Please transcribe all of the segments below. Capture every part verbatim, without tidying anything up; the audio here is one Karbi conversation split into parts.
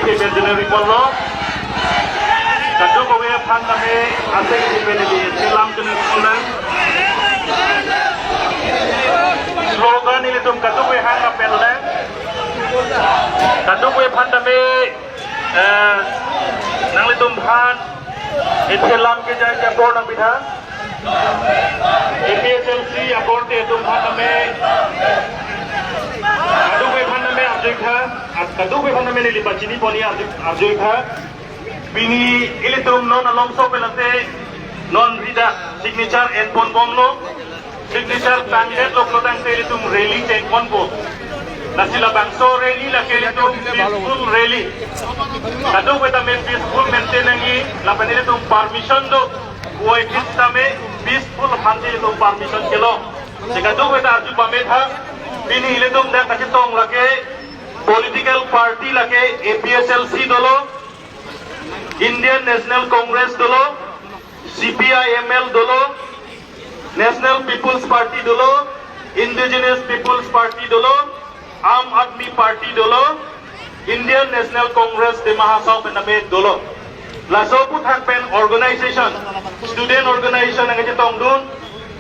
Kepen jene report lo. Kadokave aphan tame asek kepen ini selam jene report lo. Slogan ilitum kadokave hang apel lo. Kadokave aphan tame, eh, nanglitum aphan selam ke jai jabor nangpitha. A P H L C akorte atum aphan tame, kadokave aphan tame arjuitha, at kadokave aphan tame neli pachini pon-i arju-, arjuitha. Pini ilitum non alongso pelate non ridak signature enpon bomlo. Signature tangdet loklo tangte ilitum rally chengponpo. Lasi labangso rally lake ilitum peaceful rally. Kadokave tame peaceful maintain nangji, lapen ilitum permission do. Kuai kis tame peaceful aphan si ilitum permission kelo. Si kadokave ta arju pametha, pini ilitum dak kachetong lake political party lake A P H L C dolo, Indian National Congress dolo, C P I M L dolo, National People's Party dolo, Indigenous People's Party dolo, Aam Aadmi Party dolo, Indian National Congress Dima Hasao pen tame dolo. Laso aphuthak pen organization, student organization nangchetongdun,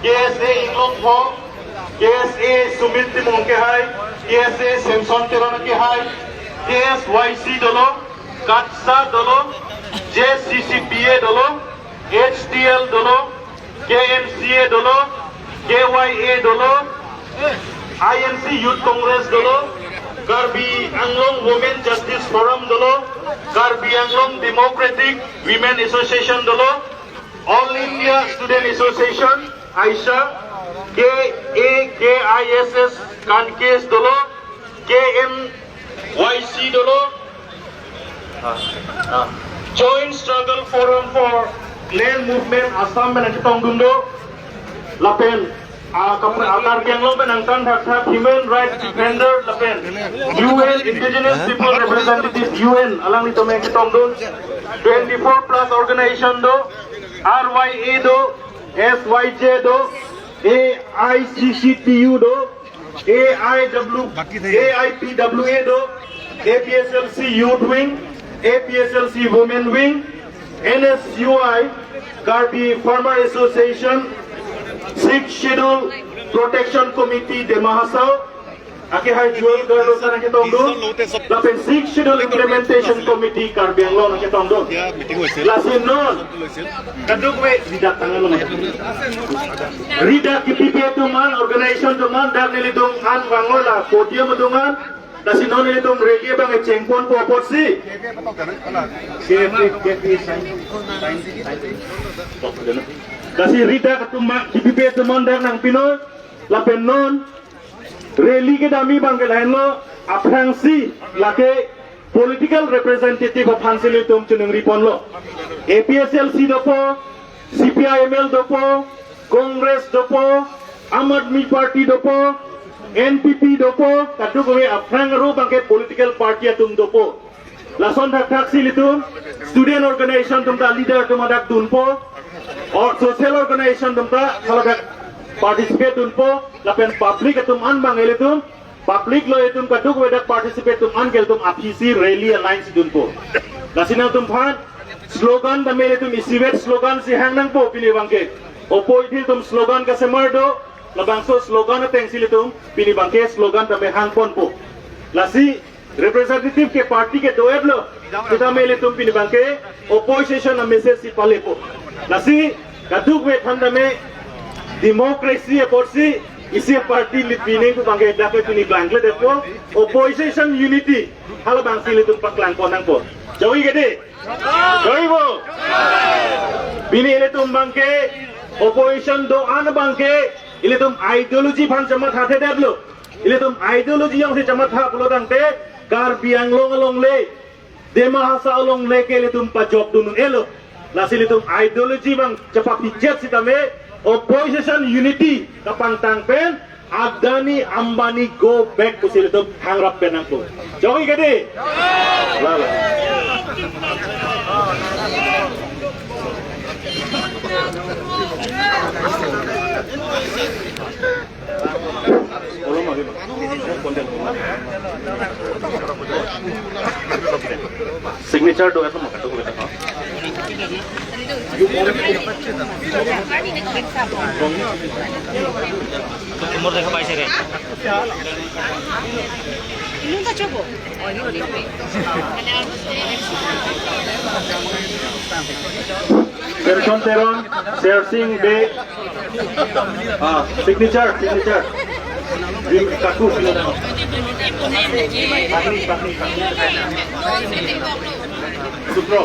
K S A Inglongpho, K S A Sumit Timung kehai, K S A Samson Teron kehai, K S Y C dolo, KATSA dolo, J C C P A dolo, H T L dolo, K M C A dolo, K Y A dolo, I N C Youth Congress dolo, Karbi Anglong Women Justice Forum dolo, Karbi Anglong Democratic Women Association dolo, All India Student Association, AISA, K A K I S S Kan K S dolo, K M Y C dolo, Joint Struggle Forum for Clean Movement Assam pen nangchetongdun do, lapen, ah, Kap-, ah, Karbi Anglong pen angtan thakthak human rights defender lapen U N Indigenous People Representative U N alanglitum nangchetongdun, twenty-four plus organization do, R Y A do, S Y J do, A I C C T U do, A I W, A I P W A do, A P H L C Youth Wing, A P H L C Women Wing, N S U I, Karbi Farmer Association, Sixth Schedule Protection Committee Dima Hasao, akehai Joel Carlos nangchetongdun, lapen Sixth Schedule Implementation Committee Karbi Anglong nangchetongdun. Lasi non, kadokave ridak tanglo. Ridak kipipe atum an, organization atum an, dak nelitum an vanglo la podium atum an, lasi non nelitum rally abang chengponpo apotsi. Lasi ridak atum an, kipipe atum an dak nangpinon, lapen non, rally kedam abang ke lahenlo, aphrangsi lake political representative aphansi ilitum chiningriponlo. A P H L C dopo, C P I M L dopo, Congress dopo, Aam Aadmi Party dopo, N P P dopo, kadokave aphrang aro abang ke political party atum dopo. Lason thakthak si ilitum student organization atum ta leader atum hadak dunpo, or social organization atum ta haladak participate dunpo, lapen public atum an abang ilitum, public lo ilitum kadokave dak participate atum an ke ilitum aphisi rally alliance dunpo. Lasi nangtum aphan slogan tame ilitum isivet slogan si hang nangpo pini abang ke. Oppo ithi atum slogan kasemar do, labangso slogan atengsi ilitum pini abang ke slogan tame hangponpo. Lasi representative ke party ke do-etlo, sitame ilitum pini abang ke opposition a-message si palepo. Lasi kadokave aphan tame democracy apotsi isi party lipine pu abang ke dak ke pini abang kledetpo, opposition unity halabangsi ilitum paklangpon nangpo. Choi ke dei? Choi bo? Pini ilitum abang ke opposition do-an abang ke ilitum ideology aphan chamathadetlo. Ilitum ideology jongsi chamatha pulo tangte, Karbi Anglong alongle, Dima Hasao alongle ke ilitum pajokdun un-elo. Lasi ilitum ideology abang chepapichet sitame, opposition unity kapangtang pen, Adani Ambani go back pusi ilitum hangrap pen nangpo. Choi ke dei? Lalo. Signature do, eto maka do, eto, ha? Umur দেখা পাইছে রে। Samson Teron, Sersing Bey, ah, signature, signature. Dim Kaku, signature. Patni, patni, patni. Sutro.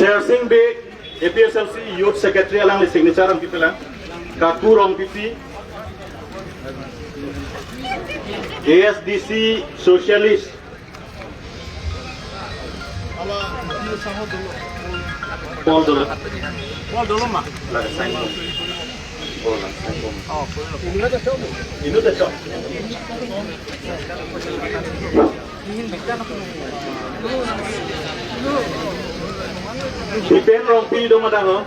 Sersing Bey, A P S L C Youth Secretary, alangli signature nangpipelang. Kaku Rongpipi, A S D C Socialist. Paul Dolo. Paul Dolo ma? Laga sign ko. Oh, laga sign ko. Oh, Paul Dolo. Inut acho. Dipen Rongpi do ma dang, ho?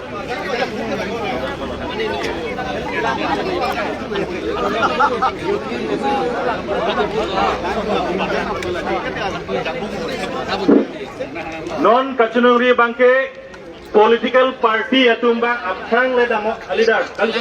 Non kachiningri abangke political party atum abang aphrang le dam-o, a leader. Kali,